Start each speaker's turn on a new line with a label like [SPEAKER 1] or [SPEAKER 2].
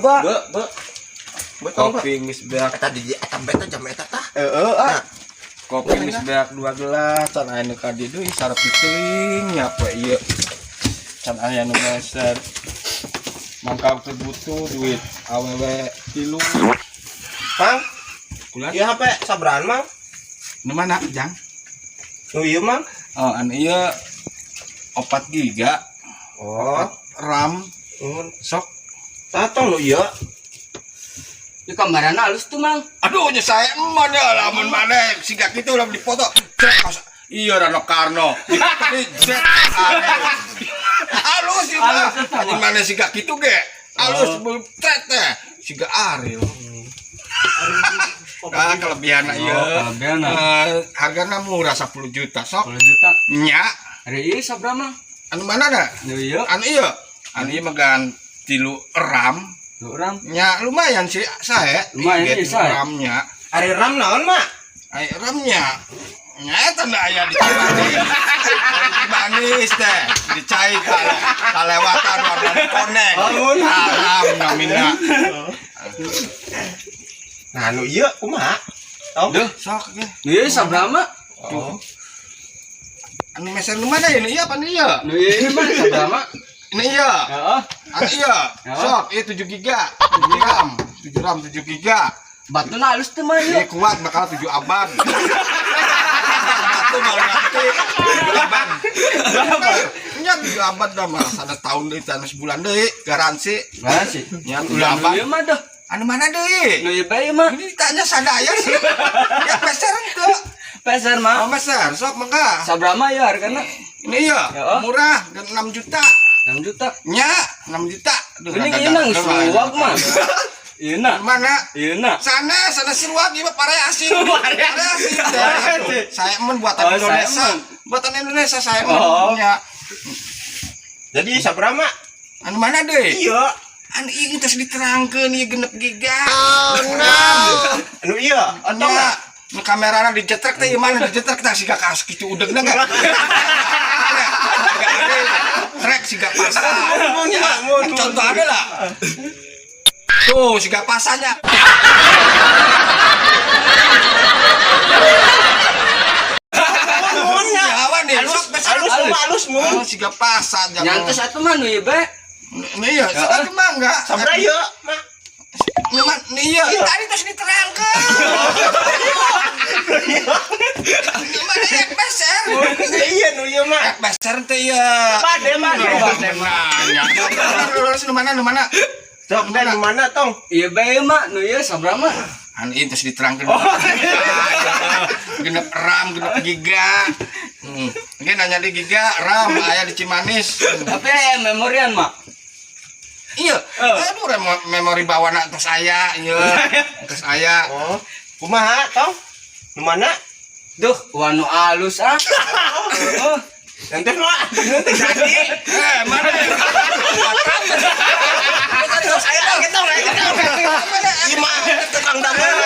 [SPEAKER 1] Ba.
[SPEAKER 2] Be, be. Betul, Pak.
[SPEAKER 3] Kopi geus beak.
[SPEAKER 2] Eta di eta beta jam eta tah.
[SPEAKER 1] Heeh, ah.
[SPEAKER 3] Kopi geus beak 2 gelas, can aya nu ka dieu deui sarep teuing nya poe ieu. Can aya nu meser. Mangkal teu butuh duit awewe 3.
[SPEAKER 2] Mang,
[SPEAKER 3] Kulan.
[SPEAKER 2] ieu HP sabarahan, Mang?
[SPEAKER 3] Nu mana, Jang?
[SPEAKER 2] Nu ieu, Mang.
[SPEAKER 3] Oh, anu ieu 4 giga.
[SPEAKER 2] Oh,
[SPEAKER 3] RAM
[SPEAKER 2] nuhun.
[SPEAKER 3] Sok.
[SPEAKER 2] Tah tong nu ieu.
[SPEAKER 1] Ieu kamarana alus tuh, Mang.
[SPEAKER 3] Aduh, nya saya eman ya lamun maneh siga kitu lamun dipoto. Cek iya Rano Karno. Cek. Halus ieu mah. Anjing maneh siga kitu ge. Halus tret teh. Siga Ariel. Ah, kelebihan ieu.
[SPEAKER 1] Oh, kelebihanna.
[SPEAKER 3] Hargana murah 10 juta sok.
[SPEAKER 1] 10 juta.
[SPEAKER 3] Nya.
[SPEAKER 1] Ari ieu sabaraha, Mang?
[SPEAKER 3] Anu mana da?
[SPEAKER 1] Nu ieu.
[SPEAKER 3] Anu ieu. Anu ieu mah gan 3 RAM.
[SPEAKER 1] Nu RAM.
[SPEAKER 3] Nya lumayan sih sae.
[SPEAKER 1] Lumayan sih, sae.
[SPEAKER 3] RAM-nya.
[SPEAKER 2] Ari RAM naon, Mak?
[SPEAKER 3] Ai RAM-nya. Nya eta da aya di Cimanis. Di Cimanis teh, di cai kalewatan warna koneng. RAM namina.
[SPEAKER 2] Nah, nu ieu kumaha? Tong.
[SPEAKER 3] Duh, sok ge.
[SPEAKER 1] Nu ieu sabaraha, Mak?
[SPEAKER 2] Oh.
[SPEAKER 3] Anu meser nu mana ini? Iya apa nih ieu?
[SPEAKER 1] Nu ieu mah sabaraha, Mak?
[SPEAKER 3] Ini iya.
[SPEAKER 1] Heeh.
[SPEAKER 3] Anu iya. Sok, ieu 7 giga. 7 RAM, 7 RAM 7 giga.
[SPEAKER 1] Batuna halus teh mah ieu.
[SPEAKER 3] Ini kuat bakal 7 abad. Batu malah nanti 7 abad. Nya 7 abad dah mah sana tahun deui sana sebulan deui garansi.
[SPEAKER 1] Garansi.
[SPEAKER 3] Nya 7
[SPEAKER 1] Ulah
[SPEAKER 3] abad.
[SPEAKER 1] nu ieu mah dah.
[SPEAKER 3] Anu mana deui?
[SPEAKER 1] Nu ieu bae mah.
[SPEAKER 3] Ini ditanya sadaya sih. Ya peser henteu.
[SPEAKER 1] Peser mah.
[SPEAKER 3] Oh meser, sok mangga.
[SPEAKER 1] Sabaraha ya hargana?
[SPEAKER 3] Ini iya,
[SPEAKER 1] Ya, oh.
[SPEAKER 3] murah, 6 juta.
[SPEAKER 1] 6 juta.
[SPEAKER 3] Nya, 6 juta. Duh,
[SPEAKER 1] Ini
[SPEAKER 3] rada
[SPEAKER 1] ieu nang
[SPEAKER 3] dagang,
[SPEAKER 1] suwak
[SPEAKER 3] rada
[SPEAKER 1] mah.
[SPEAKER 3] dagang.
[SPEAKER 1] Ieu na.
[SPEAKER 3] Mana?
[SPEAKER 1] Ieu na.
[SPEAKER 3] Sana, sana siruak ieu mah pare asin.
[SPEAKER 1] Pare
[SPEAKER 3] Pare asin. Saya men buatan
[SPEAKER 1] Oh,
[SPEAKER 3] Indonesia.
[SPEAKER 1] saya men.
[SPEAKER 3] Buatan Indonesia saya men.
[SPEAKER 1] Oh.
[SPEAKER 3] Nya.
[SPEAKER 2] Jadi sabaraha, Mak?
[SPEAKER 3] Anu mana deui?
[SPEAKER 2] Iya.
[SPEAKER 3] Anu ieu geus diterangkeun ieu 6 giga.
[SPEAKER 2] Oh no. Anu ieu, entong
[SPEAKER 3] Nya,
[SPEAKER 2] na.
[SPEAKER 3] nu kamerana dijetrek teh ieu mana dijetrek tah siga kas kitu udegna ge. Trek siga pasa.
[SPEAKER 2] Mun, Mak, mun.
[SPEAKER 3] Contoh ada lah. Tuh, siga pasanya.
[SPEAKER 2] Mun nya.
[SPEAKER 3] Jawa nih,
[SPEAKER 2] Halus,
[SPEAKER 3] sok besar.
[SPEAKER 2] halus, Mak, halus mun.
[SPEAKER 3] Oh, siga pasa jangan.
[SPEAKER 1] Nyantes atuh mah nu ieu bae.
[SPEAKER 3] Nih iya, sekarang mah enggak.
[SPEAKER 2] Sabaraha ieu, Mak?
[SPEAKER 3] Nih, mah, nih iya,
[SPEAKER 2] Iya.
[SPEAKER 3] tadi terus diterangkan. Ini mana ya beser?
[SPEAKER 2] Iya nu ieu, Mak.
[SPEAKER 3] Beser teh iya.
[SPEAKER 2] Pade, Mak.
[SPEAKER 3] Nanya. Terus nu mana nu mana?
[SPEAKER 2] Sok dan nu mana tong?
[SPEAKER 1] Ieu bae mah nu ieu sabaraha mah?
[SPEAKER 3] Anu ieu terus diterangkan. Genep RAM, genep giga. Mungkin nanya di giga, RAM aya di Cimanis.
[SPEAKER 1] Tapi aya memorian mah.
[SPEAKER 3] Iya, aduh memori bawana tos aya, iya. Tos aya.
[SPEAKER 2] Oh. Kumaha tong? Nu mana?
[SPEAKER 1] Duh, wanu alus ah. Oh.
[SPEAKER 2] Nanti mah, nanti jadi.
[SPEAKER 3] Mana?
[SPEAKER 2] Ayo dong, kita, ayo kita. Ima, tukang damel.